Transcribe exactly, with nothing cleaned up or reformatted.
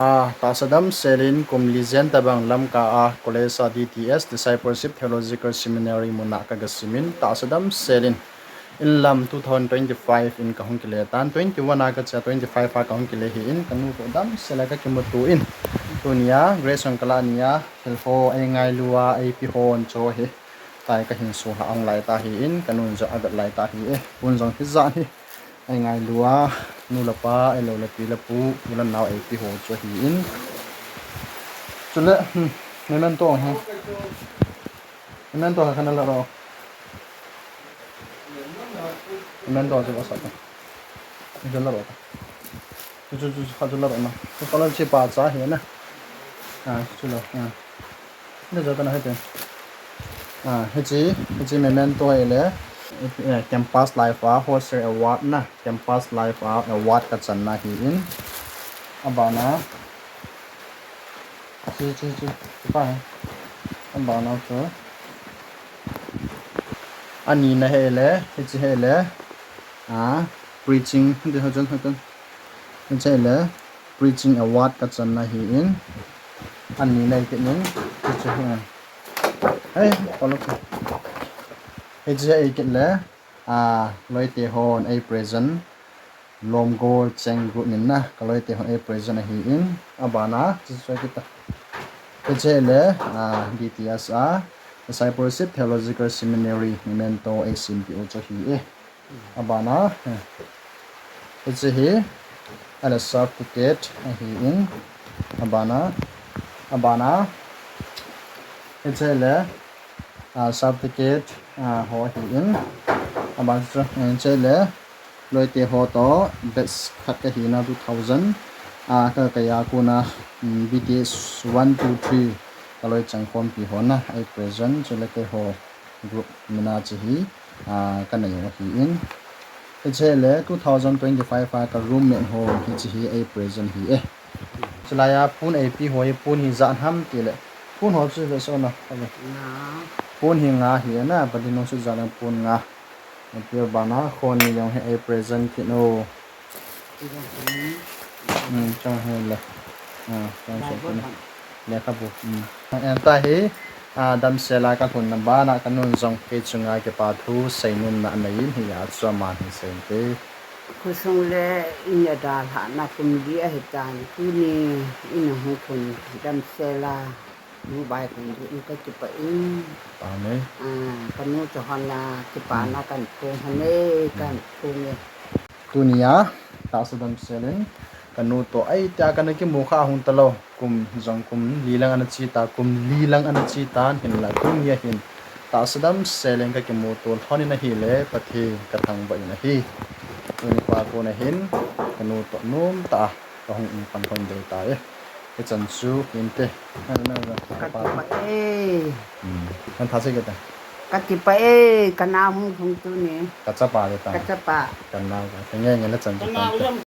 A, tahsa damsel in kum li jen tabang Lamka a college a D T S, Discipleship Theological Seminary mun a ka ga sim in, tahsa damsel in, in lam two thousand twenty-five in ka hung kile tan, twenty-one a ka che a, twenty-five a ka hung kile hi in, ka nu toh damsel a ka kimuto in, tunia Grace hung ka lah nia, thil ho ei ngailu a, ei pi ho chu hi, tai ka hin sulha hung lai ta hi in, ka nun jong a vet lai ta hi e, pun jong hi jan hi. Ei ngailu a, nu le pa, ei lou le pi le pu, u le nao ei pi ho chu hi in. Chule, hmm, memento hi. Memento hi kana la ro. Memento chu ka sa ta. Chu la ro ta. Chu, chu, chu, chu, chu la ro na. Chu pa la chi pa cha hi na. A, chu la, a. Ni jo ta na hete. A, hichi, hichi memento hi le, eh, Campus Life a Hostel Award na, Campus Life a award ka channa hi in. Abana. Chi, chi, chi, chi pa. Abana chu. Ani na hi le, hichi hi le. A, preaching, hiti ho chun, ho chun. Hichi hi le. Preaching Award ka channa hi in. Ani nei kit in. Hichi hi. Hei, follow. Hichi hi kit le. A, loite hon ei present. Lom Gol Cheng Group min na. Ka loite hon ei present ahi in. Abana, hichi hi kit ta. Hichi hi le, a, D T S a. Discipleship Theological Seminary memento ei simpi u chu hi e. Abana, eh, hichi hi, a le certificate ahi in, abana, abana, hichi le, a, certificate, a, ho ahi in, abana chu, eh, hichi le, loite ho toh, batch khat ka hi na two thousand, a, ka, ka ya kona, mm, B T S one, two, three, ka loi chang khompi ho na, ei present, chule keiho group min a chu hi, a, ka nei u ahi in. Hichi le two thousand twenty-five a ka roommate ho hichi hi ei present hi e. Chulai a pun ei pi ho hi pun hi ijat ham ti le. Pun ho chu ve so na. Nga. Pun hi nga hi na, pati nung su jat na pun nga. Ei pi bana khon ni jong hi ei present kit u. Hmm, chang hi le. Ah, chang so ko na. Lekhabu. Hmm. Enta hi, a, damsel a ka lhunna bana ka nun jong kei chunga kipa thu seinomna anei in hia chu aman hin sei inte. Khosung le in a dalhahna kum li ahi tan, tuni in a hung lhun damsel a, nu bai khun du in ka kipah in. Amen. A, ka nu chu hon a kipana kan phong hon e, kan phong e. Tunia, tahsa damsel in, ka nu toh, ei, tia kana kimu kha hung talou, kum jong kum li lang ana chi ta, kum li lang ana chi tan, hinla tunia hin, tahsa damsel in ka kimuto lhon in ahile, Pathen ka thangvah in ahi. Tuni pa kon a hin, ka nu toh nomtah a, ka hung um pan lhon ding tai. Hichan chu, hinte. Ka kipah e. Hmm. Kan tha sei kit ta. Ka kipah e, ka nao hung lhung tuni. Ka chapa le ta. Ka chapa. Ka nao ka. Ka nge nge le chan chu. Ka nao jong